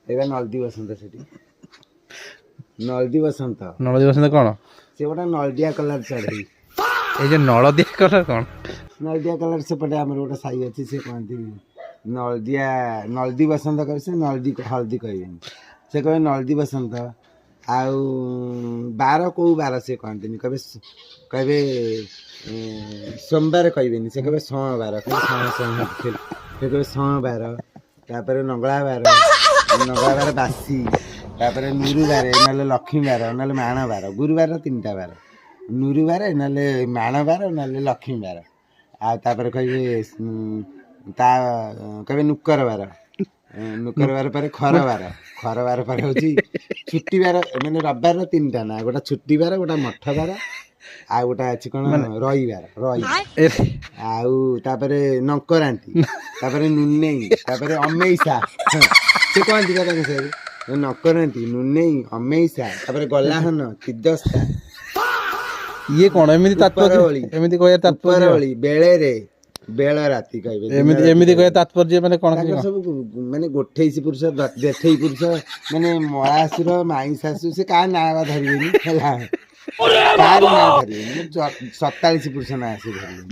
ଏବେ ନଳଦୀ ବସନ୍ତ ସେଠି, ନଳଦୀ ବସନ୍ତ। ନଳଦୀ ବସନ୍ତ କ'ଣ? ସେ ଗୋଟେ ନଳଦିଆ କଲର ଚଢ଼େଇ। ଏଇ ଯୋଉ ନଳଦିଆ କଲର କ'ଣ? ନଳଦିଆ କଲର, ସେପଟେ ଆମର ଗୋଟେ ସାହି ଅଛି, ସେ କହନ୍ତି ନଳଦିଆ, ନଳଦୀ ବସନ୍ତ କହିବେ ସେ, ନଳଦୀ ହଳଦୀ କହିବେନି, ସେ କହିବେ ନଳଦୀ ବସନ୍ତ। ଆଉ ବାର, କେଉଁ ବାର ସେ କହନ୍ତିନି, କହିବେ କହିବେ ସୋମବାର କହିବେନି, ସେ କହିବେ ସୋମବାର, କହିବେ ସଁ ସଁ, ସେ କହିବେ ସୋମବାର। ତାପରେ ନଙ୍ଗଳାବାର, ନଙ୍ଗଳାବାର ବାସି। ତାପରେ ନୁରୁବାର, ନହେଲେ ଲକ୍ଷ୍ମୀବାର, ନହେଲେ ମାଣବାର। ଗୁରୁବାର ତିନିଟା ବାର, ନୁରୁବାର ନହେଲେ ମାଣବାର ନହେଲେ ଲକ୍ଷ୍ମୀବାର। ଆଉ ତାପରେ କହିବେ ତା କହିବେ ନୁକରବାର, ନୁକରବାର ପରେ ଖରବାର, ଖରବାର ପରେ ହେଉଛି ଛୁଟିବାର। ମାନେ ରବିବାରର ତିନିଟା ନା, ଗୋଟେ ଛୁଟିବାର, ଗୋଟେ ମଠବାର, ଆଉ ଗୋଟେ ଅଛି କ'ଣ ରବିବାର, ରଇ। ଆଉ ତାପରେ ନଙ୍କରାନ୍ତି, ତାପରେ ନୁନେଇ, ତାପରେ ଅମେଇସା। ସେ କହନ୍ତି ବା ତାଙ୍କ ସାହିରେ ନକରାନ୍ତି, ନୁନେଇ, ଅମେଇସା, ତାପରେ ଗଲାହନ, ତିଦସ୍ତା। ଇଏ କ'ଣ ଏମିତି ତାତ୍ପର୍ଯ୍ୟ? ଉପରଓଳି। ଏମିତି କହିବା ତାତ୍ପର୍ଯ୍ୟ? ଉପରଓଳି, ବେଳେରେ, ବେଳ ରାତି କହିବେ, ଦିନ ଏମିତି ରାତି ଏମିତି କହିବେ। କହିବା ତାତ୍ପର୍ଯ୍ୟ ମାନେ କ'ଣ? ତାଙ୍କର ସବୁ ମାନେ ଗୋଠେଇଶି ପୁରୁଷ, ଦେଠେଇ ପୁରୁଷ, ମାନେ ମଳାସୁର, ମାଇଁ ଶାଶୁ, ସେ କାହା ନାଁ ବା ଧରିବେନି, ହେଲା, କାହାରି ନାଁ ଧରିବେନି। 47 ପୁରୁଷ ନାଁ ସେ ଧରିବେନି।